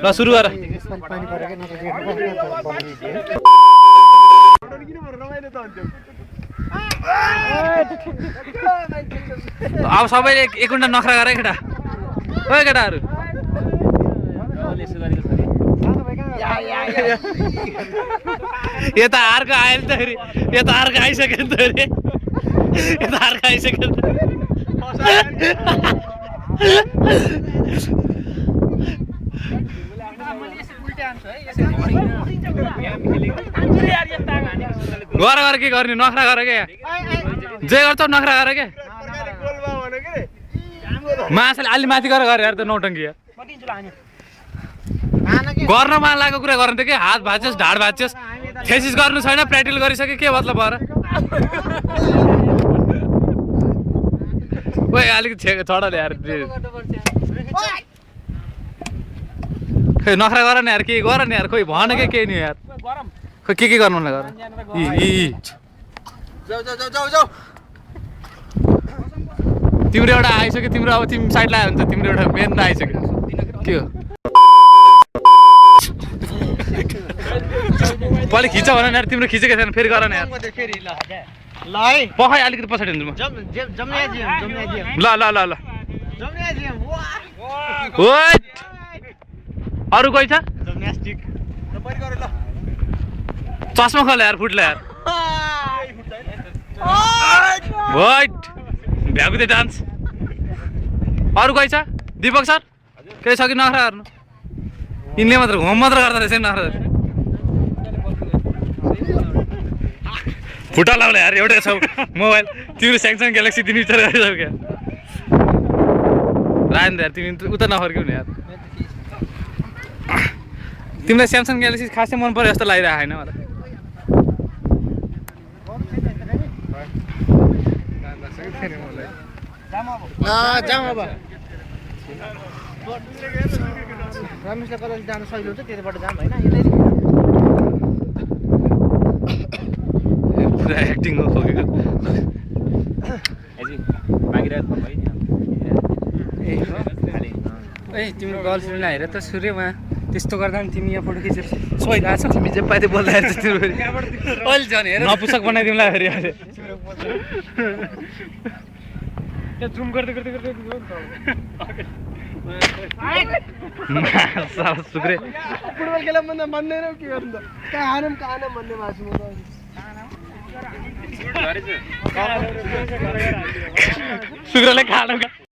ल सुरु गर अब सबैले एक घण्टा नखरा गर केटा ओ केटाहरु यता अर्को आयो नि त फेरि यता अर्को आइसक्यो नि त फेरि यता अर्को आइसक्यो नि त गर गर के गर्ने नखरा गर के जे गर्छौ नखरा गर के मासले अलि माथि गर यार त नौटङ्की यार गर्न मान लागेको कुरा गर्नु त के हात भाँच्योस् ढाड भाँच्योस् थेसिस गर्नु छैन प्र्याक्टिकल गरिसके के मतलब भएर ओइ अलिकति छोडले यार खै नखरा गर न यार के गर न यार खोइ भन के नि यार खै के गर्नु न गर तिम्रो एउटा आइसक्यो तिम्रो अब तिमी साइड लाग्यो भने त तिम्रो एउटा मेन आइसक्यो के हो पहिले खिच भन न यार तिम्रो खिचेको छैन फेरि गर न यार ल है पखाइ अलिकति पछाडि हुन्छु म ल ल ल ल ओइ अरु कोही छ चस्मा खोल यार फुट्ला यार वाइट भ्यागुते डान्स अरु कोही छ दीपक सर केही छ कि नखरा गर्नु यिनले मात्र होम मात्र गर्दा रहेछ नखरा फुटा लाउला यार एउटै छौ मोबाइल तिम्रो स्यामसङ ग्यालेक्सी दिनु विचार गरिसक्यो क्या रान यार तिमी उता नफर्क्यौ नि यार तिमीलाई स्यामसङ ग्यालेक्सी खासै मन पर्यो जस्तो लागिरहेको होइन मलाई जाम अब रमेशले कता जानु सहिलो हुन्छ त्यतिबाट जाम होइन पुरा एक्टिङ हो खोकेको ए तिम्रो गर्लफ्रेन्डलाई हेर त सूर्यमा त्यस्तो गर्दा नि तिमी यहाँ फोटो खिचेर सोइरहेको छौ तिमी जे पाइदै बोल्दाखेरि चाहिँ तिम्रो अहिले झन् हेर नपुसक बनाइदिउँला फेरि अहिले जुम गर्दै गर्दै गर्दै सुक्रे फुटबल खेला भन्दा मान्दैन के गर्नु त कहाँ भन्ने भाषा म सुक्रेले खानु